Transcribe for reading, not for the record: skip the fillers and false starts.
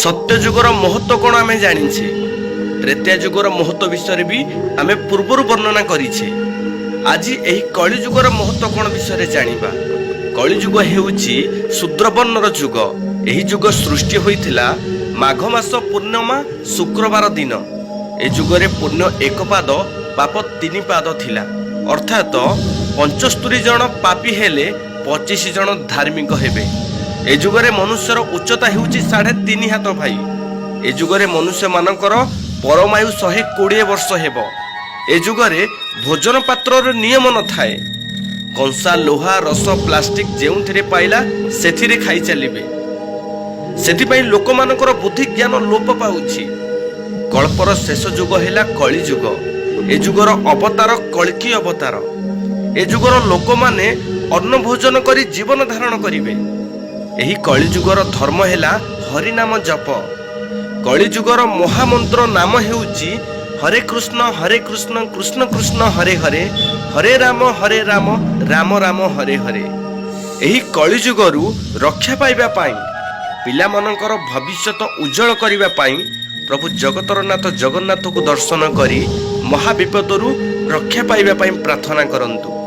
ସତ୍ୟଯୁଗର ମହତ୍ଵ କ'ଣ ଆମେ ଜାଣିଛେ। ତ୍ରେତୟା ଯୁଗର ମହତ୍ଵ ବିଷୟରେ ବି ଆମେ ପୂର୍ବରୁ ବର୍ଣ୍ଣନା କରିଛେ। ଆଜି ଏହି କଳିଯୁଗର ମହତ୍ଵ କ'ଣ ବିଷୟରେ ଜାଣିବା। କଳିଯୁଗ ହେଉଛି ଶୂଦ୍ରବର୍ଣ୍ଣର ଯୁଗ। ଏହି ଯୁଗ ସୃଷ୍ଟି ହୋଇଥିଲା ମାଘ ମାସ ପୂର୍ଣ୍ଣମା ଶୁକ୍ରବାର ଦିନ। ଏ ଯୁଗରେ ପୁଣ୍ୟ ଏକ ପାଦ, ପାପ ତିନି ପାଦ ଥିଲା। ଅର୍ଥାତ 75 ଜଣ ପାପୀ ହେଲେ 25 ଜଣ ଧାର୍ମିକ ହେବେ। ଏ ଯୁଗରେ ମନୁଷ୍ୟର ଉଚ୍ଚତା ହେଉଛି 3.5 ହାତ ଭାଇ। ଏ ଯୁଗରେ ମନୁଷ୍ୟମାନଙ୍କର ପରମାୟୁ 120 ବର୍ଷ ହେବ। ଏ ଯୁଗରେ ଭୋଜନ ପାତ୍ରର ନିୟମ ନଥାଏ। କଂସା, ଲୋହା, ରସ, ପ୍ଲାଷ୍ଟିକ ଯେଉଁଥିରେ ପାଇଲା ସେଥିରେ ଖାଇ ଚାଲିବେ। ସେଥିପାଇଁ ଲୋକମାନଙ୍କର ବୁଦ୍ଧି ଜ୍ଞାନ ଲୋପ ପାଉଛି। କଳ୍ପର ଶେଷ ଯୁଗ ହେଲା କଳିଯୁଗ। ଏ ଯୁଗର ଅବତାର କଳ୍କି ଅବତାର। ଏ ଯୁଗର ଲୋକମାନେ ଅନ୍ନ ଭୋଜନ କରି ଜୀବନ ଧାରଣ କରିବେ। ଏହି କଳିଯୁଗର ଧର୍ମ ହେଲା ହରିନାମ ଜପ। କଳିଯୁଗର ମହାମନ୍ତ୍ର ନାମ ହେଉଛି ହରେ କୃଷ୍ଣ ହରେ କୃଷ୍ଣ କୃଷ୍ଣ କୃଷ୍ଣ ହରେ ହରେ, ହରେ ରାମ ହରେ ରାମ ରାମ ରାମ ହରେ ହରେ। ଏହି କଳିଯୁଗରୁ ରକ୍ଷା ପାଇବା ପାଇଁ, ପିଲାମାନଙ୍କର ଭବିଷ୍ୟତ ଉଜ୍ଜଳ କରିବା ପାଇଁ ପ୍ରଭୁ ଜଗତର ନାଥ ଜଗନ୍ନାଥକୁ ଦର୍ଶନ କରି ମହାବିପଦରୁ ରକ୍ଷା ପାଇବା ପାଇଁ ପ୍ରାର୍ଥନା କରନ୍ତୁ।